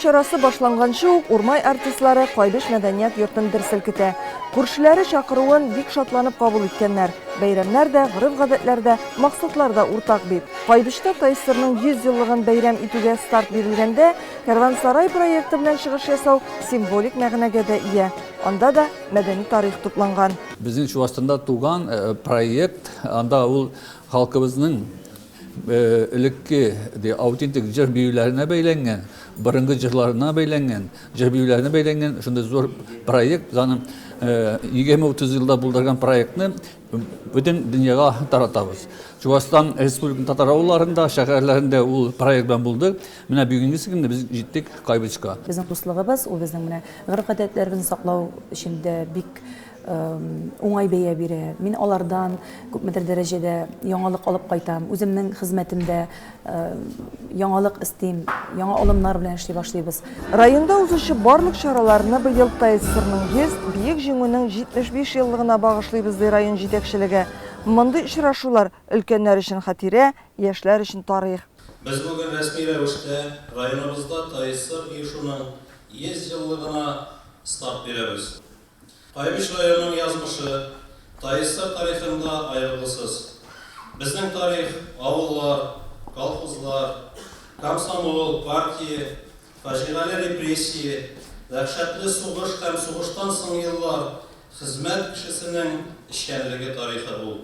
чарасы башланганчы ук Урмай артистлары Кайбыч мәдәният йортын дер селкетә. Күршеләре чакыруын бик шатланып кабул иткәннәр. Бәйрәмнәр дә, гореф-гадәтләр дә, максатлар да уртак бит. Кайбычта ТАССРның 100 еллыгын бәйрәм итүгә старт бирелгәндә, Кәрвансарай проекты белән чыгыш ясау символик мәгънәгә дә ия. Анда да мәдәни тарих тупланган. Безнең Чуашстанда туган проект, анда ул халкыбызның элекке аутентик җыр-биюләренә бәйләнгән, борынгы җырларына бәйләнгән, җыр-биюләренә бәйләнгән шундый зур проект. Без аның 20-30 елда булдырган проектны бөтен дөньяга таратабыз. Чувашстан Республикасының татар авылларында, шәһәрләрендә ул проект белән булды. Менә бүгенгесе көндә без җиттек Кайбычка. Безнең дуслыгыбыз, ул безнең менә гореф-гадәтләребезне саклау өчен дә бик уңай бәя бирә. Мин алардан күпмедер дәрәҗәдә яңалык алып кайтам. Үземнең хезмәтемдә яңалык эстим, яңа алымнар белән эшли башлыйбыз. Районда узучы барлык чараларны быел ТАССРның 100, Бөек Җиңүнең 75 еллыгына багышлыйбыз, ди район җитәкчелеге. Мондый очрашулар, өлкәннәр өчен хатирә, яшьләр өчен тарих. Без бүген рәсми рәвештә районыбызда ТАССР оешуның 100 еллыгына старт бирәбез. Кайбыч районының язмышы ТАССР тарихында аерылгысыз. Безнең тарих, авыллар, колхозлар, комсомол, партия, фаҗигале репрессия, дәһшәтле сугыш һәм сугыштан соң еллар, хезмәт кешесенең эшчәнлеге тарихы ул.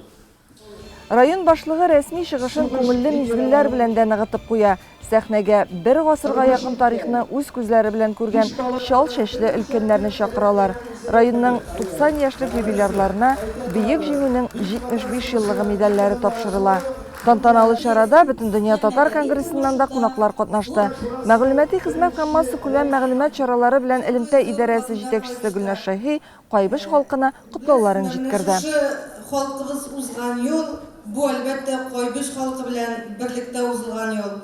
Район башлыгы рәсми чыгышын күңелле мизгелләр белән дә ныгытып куя. Сәхнәгә бер гасырга якын тарихны үз күзләре белән күргән чал чәчле өлкәннәрне чакыралар. Районның 90 яшьлек юбилярларына Бөек Җиңүнең 75 еллыгы медальләре тапшырыла. Тантаналы чарада Бөтендөнья татар конгрессыннан да кунаклар катнашты. Мәгълүмати хезмәт һәм массакүләм мәгълүмат чаралары белән элемтә идарәсе җитәкчесе Гөлназ Шәйхи Кайбыч халкына котлауларын җиткерде. Менә шушы халкыбыз узган юл, бу, әлбәттә, Кайбыч халкы белән берлектә узылган юл.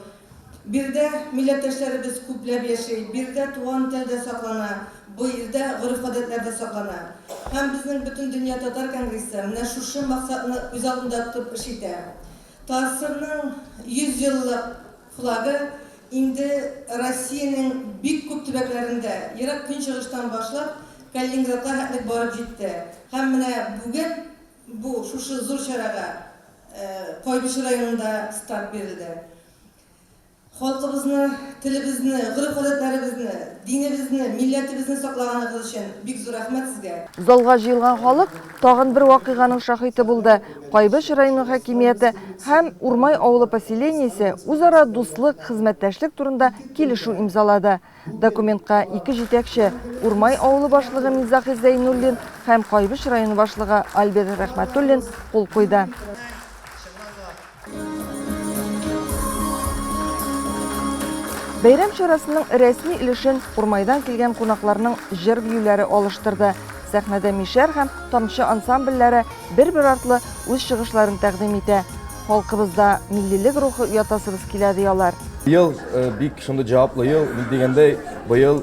Биредә милләттәшләребез күпләп яши, биредә туган тел дә саклана, бу илдә гореф-гадәтләр дә саклана. Һәм безнең Бөтендөнья татар конгрессы менә шушы максатны күз алдында тотып эш итә. ТАССРның 100 еллык Флагы инде Россиянең бик күп төбәкләрендә, Ерак Көнчыгыштан башлап, Калининградка хәтлек барып җитте. Һәм менә бүген бу шушы зур чарага Кайбыч районында старт бирелде. Халкыбызны, телебезне, гореф-гадәтләребезне, динебезне, милләтебезне саклаганыгыз өчен бик зур рәхмәт сезгә. Залга җыелган халык тагын бер вакыйганың шаһиты булды, Кайбыч районы хакимияте һәм Урмай авылы поселениесе үзара дуслык, хезмәттәшлек турында килешү имзалады. Документка ике җитәкче, Урмай авылы башлыгы Минзахи Зәйнуллин һәм Кайбыч районы башлыгы Альберт Рәхмәтуллин кул куйды. Бәйрәм чарасының рәсми өлешен Урмайдан килгән кунакларның җыр-биюләре алыштырды. Сәхнәдә Мишәр һәм Тамчы ансамбльләре бер-бер артлы үз чыгышларын тәкъдим итә. Халкыбызда миллилек рухы уятасыбыз килә, ди алар. Быел бик шундый җаваплы ел, ник дигәндәй, быел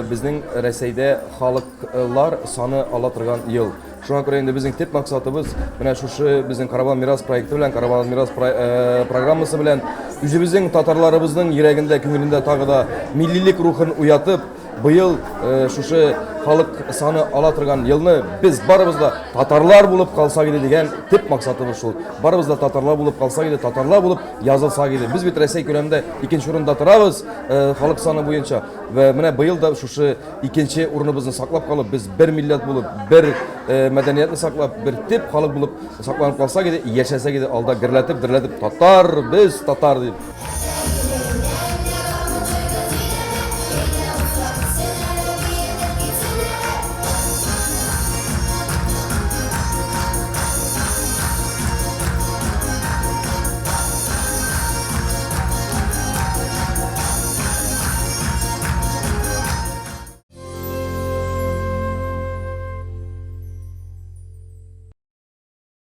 безнең Рәсәйдә халыклар саны ала торган ел. Шуңа күрә инде безнең төп максатыбыз менә шушы безнең Караван мирас проекты белән, Караван мирас э, программасы белән үзебезнең татарларыбызның йөрәгендә, күңелендә тагы да миллилек рухын уятып, быел э, шушы халык саны ала торган елны без барыбыз да татарлар булып калсак иде дигән төп максатыбыз шул. Барыбыз да татарлар булып калсак иде, татарлар булып язылсак иде. Без бит Рәсәй күләмендә икенче урында торабыз э, халык саны буенча. Вә менә быел да шушы Икенче урыныбызны саклап калып, без бер милләт булып, бер э, мәдәниятне саклап, бер төп халык булып сакланып калсак иде, яшәсәк иде, алда гөрләтеп, дөрләтеп татар, без татар дип.